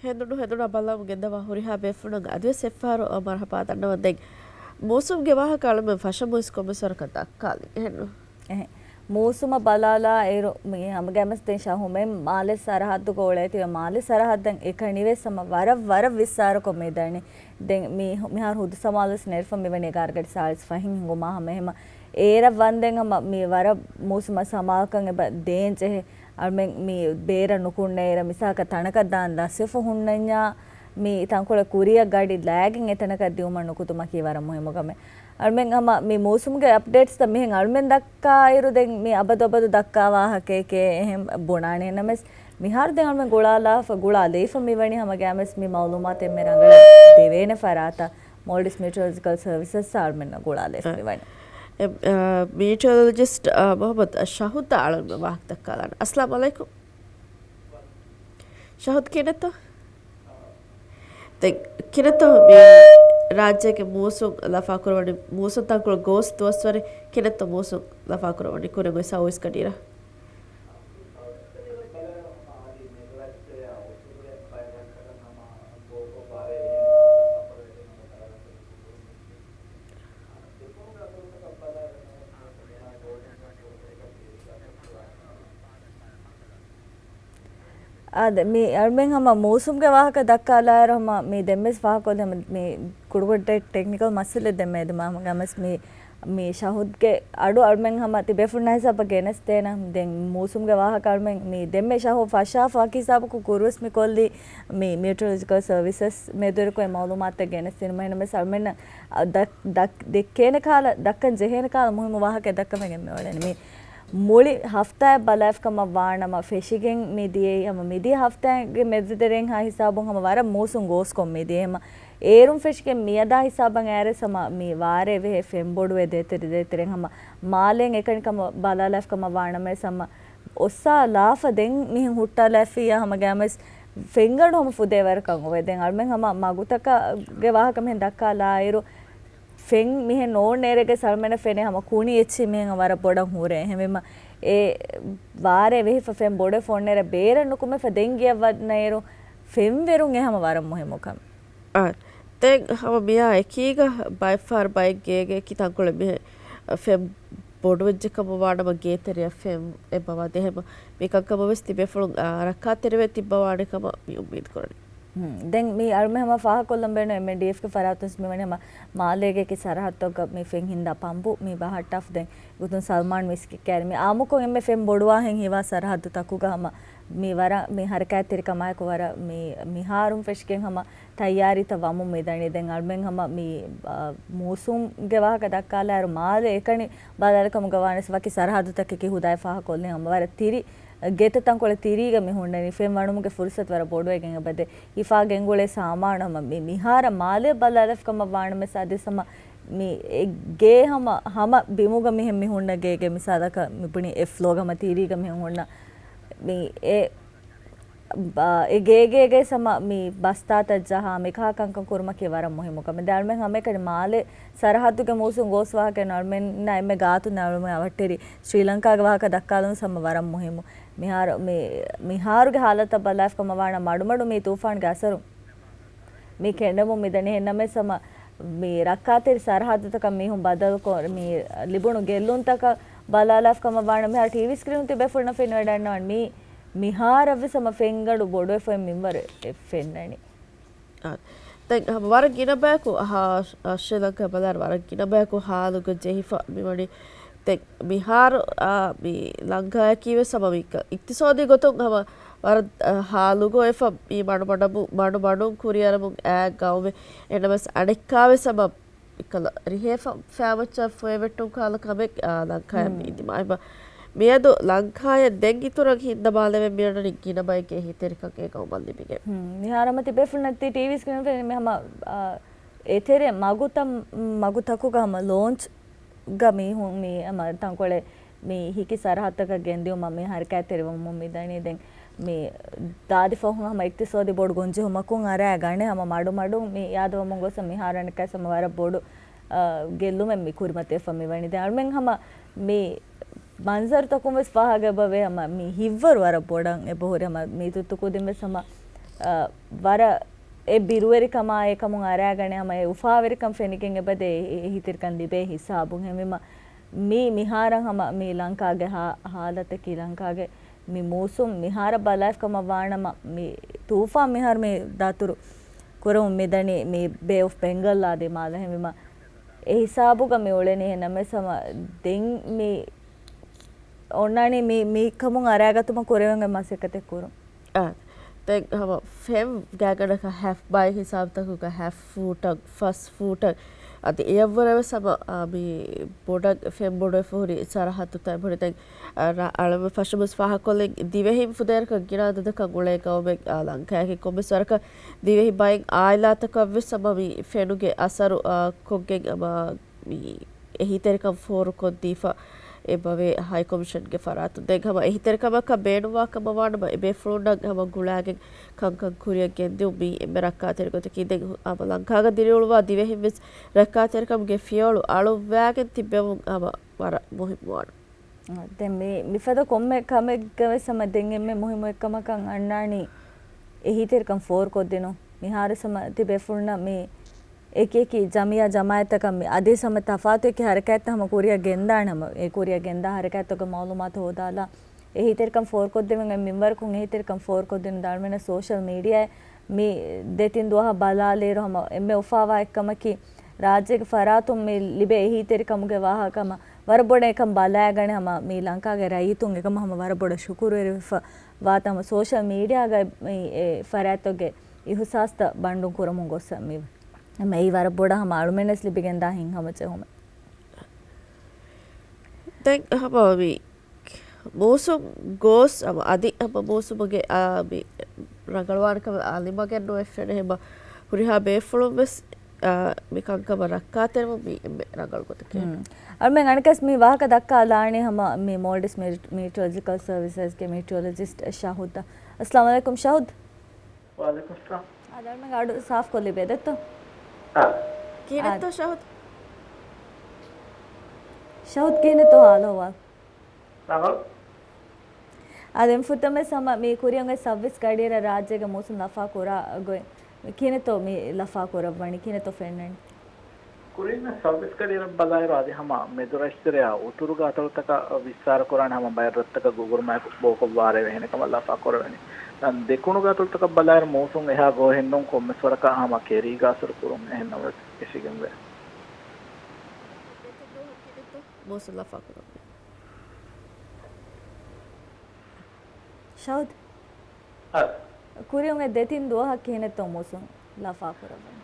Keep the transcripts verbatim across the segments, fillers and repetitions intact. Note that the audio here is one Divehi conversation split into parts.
ހެނދުނު ހެނދުނާ ބަލަމުން ގެންދަވާ ހުރިހާ ބޭފުޅުން އަދިވެސް އެއްފަހަރު މަރުހަބާ ދަންނަވަން. ދެން މޫސުމްގެ ވާހަކަ އަޅަމެން ފަށަމުވެސް ކޮންމެސް ވަރަކަށް ދައްކާލި. އެހެންނު؟ އެހެން. މޫސުމަށް ބަލާލާ އިރު، މި ހަމަގައިމަސް ދެން ޝަހުމެން މާލެ ސަރަހައްދުގަ އުޅޭތީވެ މާލެ ސަރަހައްދަށް އެކަނިވެސް ހަމަ ވަރަށް ވަރަށް ވިއްސާރަކޮށް މިދަނީ. ދެން މި، މިހާރު ހުދު ސަމާލުވެސް ނެރެފަ މިވަނީ އެގާރަ ގަޑި ސާޅީސް ފަހެއް ހިނގުމާ ހަމަ އެހެމަ. އޭރަށް ވަންދެން ހަމަ މި ވަރަށް މޫސުމަށް ސަމާލުކަން އެބަ ދޭން ޖެހޭ. އަޅުމެން މި ބޭރަށް ނުކުންނައިރަށް މިސާލަކަށް ތަނަކަށް ދާން ލަސްވެފަ ހުންނަންޏާ، މި ތަންކޮޅެއް ކުރިއަށް ގަޑި ލައިގެން އެތަނަކަށް ދިއުމަށް ނުކުތުމަކީ ވަރަށް މުހިއްމު ކަމެއް. އަޅުމެން ހަމަ މި މޫސުމްގެ އަޕްޑޭޓްސްތައް މިހެން އަޅުމެން ދައްކާއިރު ދެން މި އަބަދު އަބަދު ދައްކާ ވާހަކައެކޭ އެހެން ބުނާނެ. ނަމަވެސް މިހާރު ދެން އަޅުމެން ގުޅާލާފަ، ގުޅާލައިފަ މިވަނީ ހަމަގައިމުވެސް މި މައުލޫމާތު އެންމެ ރަނގަޅަށް ދެވޭނެ ފަރާތަށް މޯލްޑިވްސް މިޓިއޮރޮލޮޖިކަލް ސަރވިސަސް އަޅުމެންނަށް ގުޅާލައިފަ އަ، މިވަނީ. އެ، އަ، މިޓިއޮރޮލޮޖިސްޓް، އަ، މުހައްމަދު ޝަހުދް އަޅުގަނޑު ވާހަކަ ދައްކާލާނެ. އައްސަލާމު ޢަލައިކުމް. ޝަހުދް ކިހިނެއްތޯ؟ ދެން ކިހިނެއްތޯ މި ރާއްޖޭގެ މޫސުން ލަފާކުރަވަނީ، މޫސުން ތަންކޮޅު ގޯސް ދުވަސްވަރެއް ކިހިނެއްތޯ މޫސުން ލަފާކުރަވަނީ ކުރިން އޮތް ސައުވީސް ގަޑިއިރަށް؟ އާދެ، މި އަޅުމެން ހަމަ މޫސުމްގެ ވާހަކަ ދައްކާލާއިރު ހަމަ މި ދެންވެސް ފާހަގަކޮށްލި ހަމަ މި ކުޑަކުޑަ ޓެ-، ޓެކްނިކަލް މައްސަލަ ދެންމެ އެދުމާ ހަމަ ގަމަސް މި، މި ޝަހުދްގެ އަޑު އަޅުމެން ހަމަ ތިބޭފުޅުންނާ ހިސާބަށް ގެނެސްދޭނަ. ދެން މޫސުމްގެ ވާހަކަ އަޅުމެން މި ދެންމެ ޝަހު ފަށާފަ ވަކި ހިސާބަކު ކުރުވެސް މި ކޮށްލީ މި މިއުޓިއޮލޮޖިކަލް ސަރވިސަސް މެދުވެރިކޮށް މައުލޫމާތުތައް ގެނެސްދިނުމަށް. އެހެންނަމަވެސް އަޅުމެންނަށް އަ، ދަ-، ދަ-، ދެއްކޭނެ ކާލަ، ދައްކަން ޖެހޭނެ ކާލަ މުހިއްމު ވާހަކައެއް ދައްކަމެގެން މި އުޅެނީ. މި މުޅި ހަފްތާއެއް ބަލާފަ ކަމަށް ވާނަމަ ފެށިގެން މި ދިޔައީ ހަމަ މިދިޔަ ހަފްތާގެ މެދުތެރެއިން ހާ ހިސާބުން ހަމަ ވަރަށް މޫސުން ގޯސްކޮށް މި ދިޔައީ. ހަމަ އޭރުން ފެށިގެން މިއަދާ ހިސާބަށް އައިރެސް ހަމަ މި ވާރޭ ވެހޭ ފެން ބޮޑުވެ ދޭތެރެ ދޭތެރެން ހަމަ މާލޭން އެކަނި ކަމަށް ބަލާލާފަ ކަމަށް ވާނަމަވެސް ހަމަ އޮއްސާލާފަ ދެން މިހެން ހުއްޓާލާފިއްޔާ ހަމަ ގައިމުވެސް ފެންގަނޑު ހަމަ ފުދޭ ވަރަކަށް އޮވޭ. ދެން އަޅުމެން ހަމަ މަގުތަކުގެ ވާހަކަ މިހެން ދައްކާލާއިރު، ފެން މިހެން ނޯންނޭރެގެ ސަޅުމެނަށް ފެނޭ ހަމަ ކުނި އެއްޗި މިހެން ވަރަށް ބޮޑަށް ހުރޭ. އެހެންވީމަ އެ ވާރޭ ވެހިފަ ފެން ބޮޑެ ފޮންނޭރެ ބޭރަށް ނުކުމެފަ ދެން ގެއަށް ވަންނައިރު ފެންވެރުން އެ ހަމަ ވަރަށް މުހިއްމު ކަމެއް. އާ، ދެން ހަމަ މިއާ އެކީގަ ބައެއްފަހަރު ބައެއް ގޭގެ ކިތަންކޮޅެއް މިހެން ފެން ބޮޑުވެއްޖެ ކަމަށް ވާނަމަ ގޭތެރެއަށް ފެން އެބަވާ ދެހެމަ މި ކަންކަމަށް ވެސް ތިބޭފުޅުން، އާ، ރައްކާތެރިވެ ތިއްބަވާނެ ކަމަށް މި އުއްމީދު ކުރަނީ. ހުން. ދެން މި އަޅުމެން ހަމަ ފާހަގަކޮށްލަން ބޭނުން އެމްއެންޑީއެފްގެ ފަރާތުން މިވަނީ ހަމަ މާލޭގެކި ސަރަހައްދުގަ މި ފެން ހިންދާ ޕަމްޕު މި ބަހައްޓާފަ ދެން ގުތުން ސަލްމާން މިސްކި ކައިރި މި އާއްމުކޮށް އެންމެ ފެން ބޮޑުވާހެން ހީވާ ސަރަހައްދުތަކުގަ ހަމަ މި ވަރަށް މި ހަރަކާތްތެރިކަމާއެކު ވަރަށް މި މިހާރުން ފެށިގެން ހަމަ ތައްޔާރީތައް ވަމުން މިދަނީ. ދެން އަޅުމެން ހަމަ މި، އާ، މޫސުމްގެ ވާހަކަ ދައްކާލާއިރު މާލެ އެކަނި ބަލާލިކަމުގަ ވާނެސް ވަކި ސަރަހައްދުތަކެކި ހުދާއި ފާހަކޮށްލި ހަމަ ވަރަށް ތިރި ގެތައް ތަންކޮޅެއް ތިރީގަ މި ހުންނަނީ ފެން ވަނުމުގެ ފުރުސަތު ވަރަށް ބޮޑުވެގެން އެބަދޭ. ހިފާ ގެންގުޅޭ ސާމާނު ހަމަ މި މިހާރަށް މާލެ ބަލާލަފަ ކަމަށް ވާނަމަސް އަދިސް ހަމަ މި އެ ގޭ ހަމަ، ހަމަ ބިމުގަ މިހެން މި ހުންނަ ގޭގެ މިސާލަކަށް މި ބުނި އެ ފްލޯގަ ހަމަ ތިރީގަ މިހެން ހުންނަ މި އެ ބާ، އެ ގޭގޭގެ ސަމަ މި ބަސްތާތައް ޖަހާ މިކަހަ ކަންކަން ކުރުމަކީ ވަރަށް މުހިއްމު ކަމެއް. ދެން އަޅުމެން ހަމައެކަނި މާލެ ސަރަހައްދުގެ މޫސުން ގޯސް ވާހަކަ އަޅުމެންނަށް އެންމެ ގާތުން އަޅުމެން އަވަށްޓެރި ސްރީލަންކާގެ ވާހަކަ ދައްކާލުން ސަމަ ވަރަށް މުހިއްމު. މިހާރު، މި، މިހާރުގެ ހާލަތަށް ބަލާފަ ކަމަށް ވާނަ މަޑުމަޑު މި ތޫފާންގެ އަސަރު މި ކެނޑެމުން މިދަނީ. އެހެންނަމަވެސް ހަމަ މި ރައްކާތެރި ސަރަހައްދުތަކަށް މީހުން ބަދަލުކޮށް، މި ލިބުނު ގެއްލުންތަކަށް ބަލާލާފަ ކަމަށް ވާނަމަ މިހާރު ޓީވީ ސްކްރީނުން ތިބޭފުޅުންނަށް ފެނިވަޑައިގަންނަވާނެ މީ މިހާރަށްވެސް ހަމަ ފެންގަނޑު ބޮޑުވެފައި މިންވަރެއް ފެންނަނީ. އާ، ދެން ހަމަ ވަރަށް ގިނަ ބަޔަކު ހާ-، އާ، ޝްރީލަންކާ ބަލާއިރު ވަރަށް ގިނަ ބަޔަކު ހާލުގަ ޖެހިފަ މިވަނީ. ދެން މިހާރު، އާ، މި ލަންކާއަކީވެސް ހަމަ މި އިޤްތިޞާދީ ގޮތުން ހަމަ ވަރަށް، އަ، ހާލުގަ އެފަ މި މަޑުމަޑު، މަޑުމަޑުން ކުރިއަރަމުން އާ ގައުމެއް. އެނަމަސް އަނެއްކާވެސް ހަމަ އެކަލަ ރިހޭ ފަ-، ފައިމައްޗަށް ފޮއެވެއްޓުން ކާލަ ކަމެއް، އާ، ލަންކާއަށް ހުން. މި ދިމާއިބަ. މިއަދު ލަންކާއަށް ދެން އިތުރަށް ހިންދަމާލެވެ މިއަންނަނީ ގިނަ ބައެއްގެ އެހީތެރިކަން އެ ގައުމަށް ލިބިގެން. ހުން. މިހާރު ހަމަ ތިބޭފުޅުންނަށް ތި ޓީވީ ސްކްރީނުން ފެންނަނީ މި ހަމަ، އާ، އެތެރެ މަގުތައް، މަގުތަކުގަ ހަމަ ލޯންޗް ގަ މީހުން މި ހަމަ ތަންކޮޅެއް މި ހިކި ސަރަހައްދަކަށް ގެންދިއުމަށް މި ހަރަކާތްތެރިވަމުން މިދަނީ. ދެން މި ދާދި ފަހުން ހަމަ އިޤްތިޞާދީ ބޮޑު ގޮންޖެހުމަކުން އަރާ ގަނެ ހަމަ މަޑުމަޑުން މި އާދަވަމުން ގޮސް މިހާރަނިކަސް ހަމަ ވަރަށް ބޮޑު، އަ، ގެއްލުމެއް މި ކުރިމަތިވެފަ މިވަނީ. ދެން އަޅުމެން ހަމަ މި މަންޒަރުތަކުން ވެސް ފާހަގަ އެބަވޭ ހަމަ މި ހިތްވަރު ވަރަށް ބޮޑަށް އެބަހުރި ހަމަ މީތު ތުކުދިން ވެސް ހަމަ އަ، ވަރަށް އެ ބިރުވެރިކަމާ އެކަމުން އަރާގަނެ ހަމަ އެ އުފާވެރިކަން ފެނިގެން އެބަދޭ އެ، އެ، އެހީތެރިކަން ލިބޭ ހިސާބުން. ހެންވީމަ މީ މިހާރަށް ހަމަ މީ ލަންކާގެ ހާ-، ހާލަތަކީ ލަންކާގެ މި މޫސުން މިހާރަށް ބަލާފަ ކަމަށް ވާނަމަ މި ތޫފާން މިހާރު މި ދަތުރު ކުރަމުން މިދަނީ މި ބޭ އޮފް ބެންގަލް އާ ދިމާލަށް. ހެންވީމަ އެ ހިސާބުގަ މި އުޅެނީ. އެހެންނަމަވެސް ހަމަ ދެން މި އޮންނާނީ މި، މި ކަމުން އަރާގަތުމަށް ކުރެވެން މަސައްކަތެއް ކުރުން. އާ، ދެން ހަމަ ފެން ގާތްގަނޑަކަށް ހަފް ބައި ހިސާބުތަކުގަ ހަފް ފޫޓަށް، ފަސް ފޫޓަށް އަދި އެއަށްވުރެވެސް ހަމަ، އާ، މި ބޮޑަށް ފެން ބޮޑުވެފަ ހުރި ސަރަހައްދުތައް އެބަހުރި. ދެން، އާ، ރ-، އަޅަމެން ފަށަމުސް ފާހަގަކޮށްލިން ދިވެހިން ފުދޭވަރަކަށް ގިނަ އަދަދަކަށް އުޅޭ ގައުމެއް، އާ، ލަންކާއަކީ ކޮންމެސް ވަރަކަށް ދިވެހި ބައެއް އާއިލާތަކަށްވެސް ހަމަ މި ފެނުގެ އަސަރު، އާ، ކޮށްގެން ހަމަ މި އެހީތެރިކަން ފޯރުކޮށްދީފަ އެބަވޭ ހައިކޮމިޝަންގެ ފަރާތުން. ދެން ހަމަ އެހީތެރިކަމަކަށް ބޭނުންވާ ކަމަށް ވާނަމަ، އެބޭފުޅުންނަށް ހަމަ ގުޅާގެން ކަންކަން ކުރިއަށް ގެންދިއުން މީ އެންމެ ރައްކާތެރި ގޮތަކީ. ދެން ހަމަ ލަންކާގަ ދިރިއުޅުވާ ދިވެހިން ވެސް ރައްކާތެރިކަމުގެ ފިޔަވަޅު އަޅުއްވާގެން ތިއްބެވުން ހަމަ ވަރަށް މުހިއްމުވާނެ. ދެން މި، މިފަދަ ކޮންމެ ކަމެއްގަ ވެސް ހަމަ ދެން އެންމެ މުހިއްމު އެއްކަމަކަށް އަންނާނީ އެހީތެރިކަން ފޯރުކޮށްދިނުން. މިހާރު ހަމަ ތިބޭފުޅުންނަށް މި އެކި އެކި ޖަމިއްޔާ ޖަމާއަތްތަކަށް މި އަދި ހަމަ ތަފާތު އެކި ހަރަކާތްތައް ހަމަ ކުރިއަށް ގެންދާނެ. ހަމަ އެ ކުރިއަށް ގެންދާ ހަރަކާތްތަކުގެ މައުލޫމާތު ހޯދާލާ އެހީތެރިކަން ފޯރުކޮށްދެމުން އެ މިންވަރަކުން އެހީތެރިކަން ފޯރުކޮށްދިނުން ދާން މިނަ ސޯޝަލް މީޑިއާ މި ދެތިން ދުވަހަށް ބަލާލިއިރު ހަމަ އެންމެ އުފާވާ އެއްކަމަކީ ރާއްޖޭގެ ފަރާތުން މި ލިބޭ އެހީތެރިކަމުގެ ވާހަކަ ހަމަ ވަރަށް ބޮޑަށް އެކަން ބަލާގަނެ ހަމަ މި ލަންކާގެ ރައްޔިތުން އެކަމަށް ހަމަ ވަރަށް ބޮޑަށް ޝުކުރުވެރިވެފަ ވާތަ ހަމަ ސޯޝަލް މީޑިއާގައި މި އެ ފަރާތްތަކުގެ އިހުސާސްތައް ބަންޑުން ކުރަމުން ގޮއްސަ މި މެއީ ވަރަށް ބޮޑަށް ހަމަ އަޅުމެންނަސް ލިބިގެންދާ ހިތްހަމަޖެހުމެއް. ދެން ހަމަ މި މޫސުން ގޯސް ހަމަ އަދި ހަމަ މޫސުމުގެ، އާ، މި ރަނގަޅުވާނެ ކަމެއް އަލިމަގެއް ނުވެ ފެނޭ. ހަމަ ހުރިހާ ބޭފުޅުން ވެސް، އާ، މި ކަންކަމަށް ރައްކާތެރިވުން މި އެންމެ ރަނގަޅު ގޮތަކީ. އަޅުމެން އަނެއްކާވެސް މި ވާހަކަ ދައްކާލާނީ ހަމަ މި މޯލްޑިވްސް މީޓިއޮލޮޖިކަލް ސަރވިސަސްގެ މީޓިއޮލޮޖިސްޓް ޝާހުދް. އައްސަލާމު ޢަލައިކުމް ޝާހުދް. ވަޢަލައިކުމް އައްސަލާމް. އާ، ދަރުމަގެ އަޑު ސާފްކޮށް ލިބޭ ދެއްތޯ؟ އާ. ކިހިނެއްތޯ ޝަހުދް؟ ޝަހުދް ކިހިނެއްތޯ ހާލު އަހްވާލު؟ ރަނގަޅު. އާ، ދެން ފުރަތަމަ ހަމަ މި ކުރިއަށް އޮތް ސައްބީސް ގަޑިއިރަށް ރާއްޖޭގެ މޫސުން ލަފާ ކުރާ ގޮތް ކިހިނެއްތޯ މި ލަފާ ކުރައްވަނީ؟ ކިހިނެއްތޯ ފެންނަނީ؟ ކުރިން ސައްބީސް ގަޑިއިރަށް ބަލާއިރު އަދި ހަމަ މެދު ރައްޔިތުތެރެއާ އުތުރުގެ އަތޮޅުތަކަށް ވިއްސާރަ ކުރާނެ ހަމަ ބައެއް ރަށްތަކަށް ގުގުރުމާއެކު ބޯކޮށް ވާރޭ ވެހޭނެ ކަމަށް ލަފާ ކުރެވެނީ. ދެކުނުގެ އަތޮޅުތަކަށް ބަލާއިރު މޫސުން އެހާ ގޯހެއް ނޫން ކޮންމެސް ވަރަކަށް ހަމަ ކެރީގަ އަސަރު ކުރުން އެހެންނަމަވެސް އެށިގެންވޭ. މޫސުން ލަފާ ކުރަން. ޝަހުދް. އަ. ކުރިއަށް އޮތް ދެތިން ދުވަހަށް ކިހިނެއްތޯ މޫސުން ލަފާ ކުރައްވަނީ؟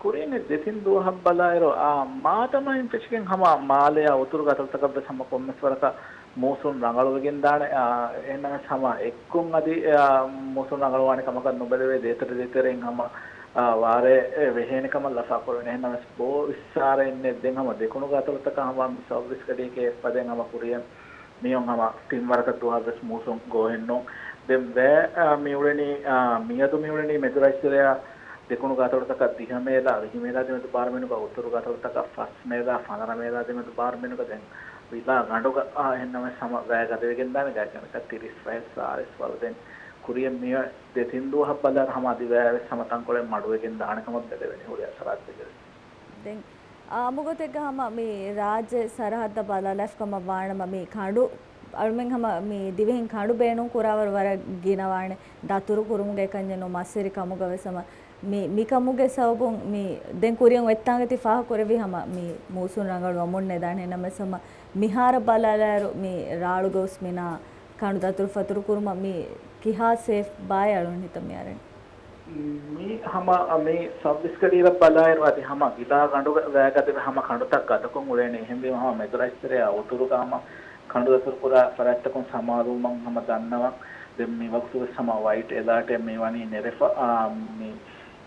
ކުރިން ދެތިން ދުވަހަށް ބަލާއިރު، އާ، މާދަމާއިން ފެށިގެން ހަމަ މާލެއާ އުތުރުގެ އަތޮޅުތަކަށްވެސް ހަމަ ކޮންމެސް ވަރަކަށް މޫސުން ރަނގަޅުވެގެން ދާނެ. އާ، އެހެންނަމަވެސް ހަމަ އެއްކޮށް އަދި، އާ، މޫސުން ރަނގަޅުވާނެ ކަމަކަށް ނުބެލެވޭ. ދޭތެރެ ދޭތެރެއިން ހަމަ، އާ، ވާރޭ ވެހޭނެ ކަމަށް ލަފާ ކުރެވެނީ. އެހެންނަމަވެސް ބޯ ވިއްސާރައެއް ނެތް. ދެން ހަމަ ދެކުނުގެ އަތޮޅުތަކަށް ހަމަ މި ސައުވީސް ގަޑިއެކޭ އެއްފަދައިން ހަމަ ކުރިއަށް މިއޮން ހަމަ ތިން ވަރަކަށް ދުވަހަށްވެސް މޫސުން ގޯހެއް ނޫން. ދެން ވައި، އާ، މިއުޅެނީ، އާ، މިއަދު މިއުޅެނީ މެދު ރައްޔިތުތެރެއާ ދެކުނުގެ އަތޮޅުތަކަށް ދިހަ މޭލާ، ވިހި މޭލާ ދެމެދު ބާރުމީނުގަ، އުތުރުގެ އަތޮޅުތަކަށް ފަސް މޭލާ، ފަނަރަ މޭލާ ދެމެދު ބާރުމީނުގަ. ދެން ވިލާ ގަނޑުގަ، އާ، އެހެންނަމަވެސް ހަމަ ވައި ގަދަވެގެން ދާނެ ގާތްގަނޑަކަށް ތިރީސް ފަހެއް ސާޅީސް ވަރު. ދެން ކުރިއަށް މިއޮތް ދެތިން ދުވަހަށް ބަލާއިރު ހަމަ އަދި ވައިވެސް ހަމަ ތަންކޮޅެއް މަޑުވެގެން ދާނެ ކަމަށް ބެލެވެނީ ހުރި އަސަރާތުތަކެއް. ދެން އާއްމުގޮތެއްގަ ހަމަ މި ރާއްޖެ ސަރަހައްދަށް ބަލާލައިފި ކަމަށް ވާނަމަ، މި ކަނޑު އަޅުމެން ހަމަ މި ދިވެހިން ކަނޑު ބޭނުން ކުރާވަރު ވަރަށް ގިނަވާނެ. ދަތުރު ކުރުމުގެ ކަންޏެއް ނޫން، މަސްވެރި ކަމުގަ ވެސް ހަމަ މި، މި ކަމުގެ ސަބަބުން މި ދެން ކުރިއަށް އޮތްތާނގަ ތި ފާހަގަ ކުރެއްވި ހަމަ މި މޫސުން ރަނގަޅު ވަމުން ނެދާނެ. ނަމަވެސް ހަމަ މިހާރަށް ބަލާލާއިރު މި ރާޅުގަ އުސް މިނާ ކަނޑު ދަތުރު ފަތުރު ކުރުމަށް މި ކިހާ ސޭފް ބާއޭ އަޅުން ހިތަށް މިއަރަނީ؟ މި ހަމަ މި ސައުވީސް ގަޑިއިރަށް ބަލާއިރު އަދި ހަމަ ވިލާ ގަނޑުގަ ވައިގަދަވެ ހަމަ ކަނޑުތައް ގަދަކޮށް އުޅޭނެ. އެހެންވީމަ ހަމަ މެދު ރައްޔިތުތެރެއާ އުތުރުގަ ހަމަ ކަނޑު ދަތުރު ކުރާ ފަރާތްތަކުން ސަމާލުވުމަށް ހަމަ ދަންނަވަން. ދެން މި ވަގުތުވެސް ހަމަ ވައިޓް އެލާޓެއް މި ވަނީ ނެރެފަ، އާ، މި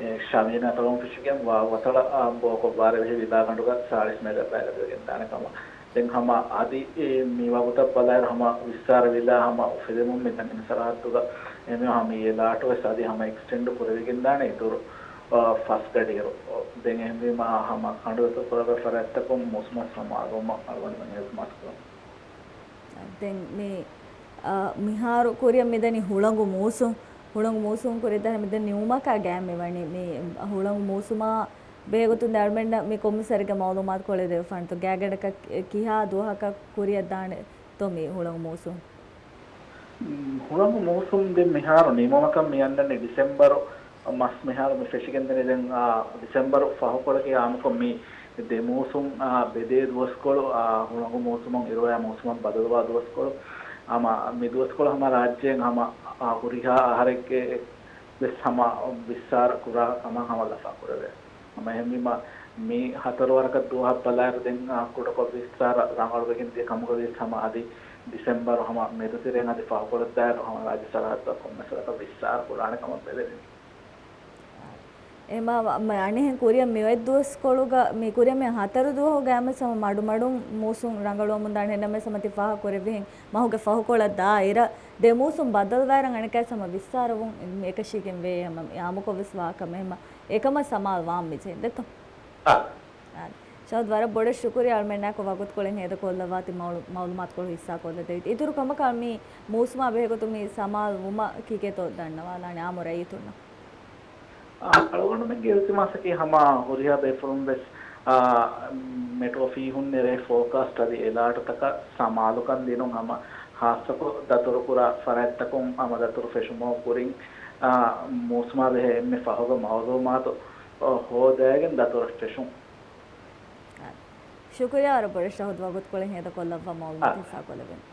އެ، ޝަވިޔަނި އަތޮޅުން ފެށިގެން ވާ ވަތަޅަށް، އާ، ބޯކޮށް ވާރޭ ވެހި ވިލާގަނޑުގަ ސާޅީސް މޭލެއް ބައިގަދަވެގެން ދާނެ ކަމަށް. ދެން ހަމަ އަދި، އެ، މި ވަގުތަށް ބަލާއިރު ހަމަ ވިއްސާރަ ވިލާ ހަމަ އުފެދެމުން މި ދަނީ މި ސަރަހައްދުގަ. އެހެންވީމަ ހަމަ އެ އެލާޓު ވެސް އަދި ހަމަ އެކްސްޓެންޑް ކުރެވިގެން ދާނެ އިތުރު، އާ، ފަސް ގަޑިއިރު. ދެން އެހެންވީމަ ހަމަ ކަނޑު ދަތުރު ކުރާ ފަރާތްތަކުން މޫސުން ސަމާލުވުމަށް އަޅުގަނޑުމެން އިލްތިމާސް ކުރަން. ދެން މި، އަ، މިހާރު ކުރިއަށް މިދަނީ ހުޅަނގު މޫސުން. ހުޅަނގު މޫސުން ކުރިއަށް ދާން މި ދެން ނިމުމަކާ ގާތް މިވަނީ. މި ހުޅަނގު މޫސުމާ ބެހޭގޮތުން ދެ އަޅުމެންނަށް މި ކޮންމެސް ވަރެއްގެ މައުލޫމާތު ކޮޅެއް ދެވިފާނެތޯ؟ ގާތްގަނޑަކަށް ކިހާ ދުވަހަކަށް ކުރިއަށް ދާނެތޯ މި ހުޅަނގު މޫސުން؟ މް، ހުޅަނގު މޫސުން ދެން މިހާރު ނިމުމަކަށް މި އަންނަނީ ޑިސެމްބަރު މަސް މިހާރު މި ފެށިގެންދަނީ. ދެން، އާ، ޑިސެމްބަރު ފަހުކޮޅަކީ އާއްމުކޮށް މި ދެ މޫސުން، އާ، ބެދޭ ދުވަސްކޮޅު، އާ، ހުޅަނގު މޫސުމުން އިރުއޮއްޔާ މޫސުމަށް ބަދަލުވާ ދުވަސްކޮޅު. ހަމަ މި ދުވަސްކޮޅު ހަމަ ރާއްޖޭން ހަމަ، އާ، ހުރިހާ އަހަރެއްގެ ވެސް ހަމަ ވިއްސާރަ ކުރާ ކަމަށް ހަމަ ލަފާ ކުރެވޭ. ހަމަ އެހެންވީމަ، މި ހަތަރު ވަރަކަށް ދުވަހަށް ބަލާއިރު ދެން، އާ، ކުޑަކޮށް ވިއްސާރަ ރަނގަޅުވެގެން ދިޔަ ކަމުގަ ވިޔަސް ހަމަ އަދި ޑިސެމްބަރު ހަމަ މެދުތެރެއިން އަދި ފަހުކޮޅަށްދާއިރު ހަމަ ރާއްޖެ ސަރަހައްދު ކޮންމެސް ވަރަކަށް ވިއްސާރަ ކުރާނެ ކަމަށް ބެލެވިން. އެމާ މަ-، އަނެއްހެން ކުރިއަށް މިއޮތް ދުވަސްކޮޅުގަ، މި ކުރިއަށް މި ހަތަރު ދުވަހުގަ އައިސް ހަމަ މަޑުމަޑުން މޫސުން ރަނގަޅުވަމުން ދާނެ. އެހެންނަމަވެސް ހަމަ ތި ފާހަގަ ކުރެއްވިހެން މަހުގެ ފަހުކޮޅަށް ދާއިރަށް ދެ މޫސުން ބަދަލުވާއިރަށް އަނެއްކާވެސް ހަމަ ވިއްސާރަވުން އެކަށީގެން ވޭ. ހަމަ އާއްމުކޮށް ވެސް ވާ ކަމެއް ހަމަ އެކަމަށް ސަމާލު ވާން މި ޖެހެން ދެތޯ؟ އާ. އާ. ޝަހުދް ވަރަށް ބޮޑަށް ޝުކުރިއްޔާ އަޅުމެންނާއެކު ވަގުތުކޮޅެއް ހޭދަކޮށްލައްވާ ތި މައުލު-، މައުލޫމާތުކޮޅު ހިއްސާކޮށްލަދެވިތީ. އިތުރު ކަމަކަށް މި މޫސުމާ ބެހޭގޮތުން މި ސަމާލު ވުމަށް ކީކޭތޯ ދަންނަވާލާނެ އާއްމު ރައްޔިތުންނަށް؟ އާ، އަޅުގަނޑުމެންގެ އިލްތިމާސަކީ ހަމަ ހުރިހާ ބޭފުޅުން ވެސް، އާ، މެޓް އޮފީހުން ނެރޭ ފޯކާސްޓް އަދި އެލާޓްތަކަށް ސަމާލުކަން ދިނުން ހަމަ ޚާއްޞަކޮށް ދަތުރުކުރާ ފަރާތްތަކުން ހަމަ ދަތުރު ފެށުމުގެ ކުރިން، އާ، މޫސުމާ ބެހޭ އެންމެ ފަހުގެ މައުލޫމާތު، އާ، ހޯދައިގެން ދަތުރަށް ފެށުން. އާ، ޝުކުރިއްޔާ ވަރަށް ބޮޑަށް ޝަހުދް ވަގުތުކޮޅެއް ހޭދަކޮށްލައްވާ މައުލޫމާތު ހިއްސާކޮށްލެވެން.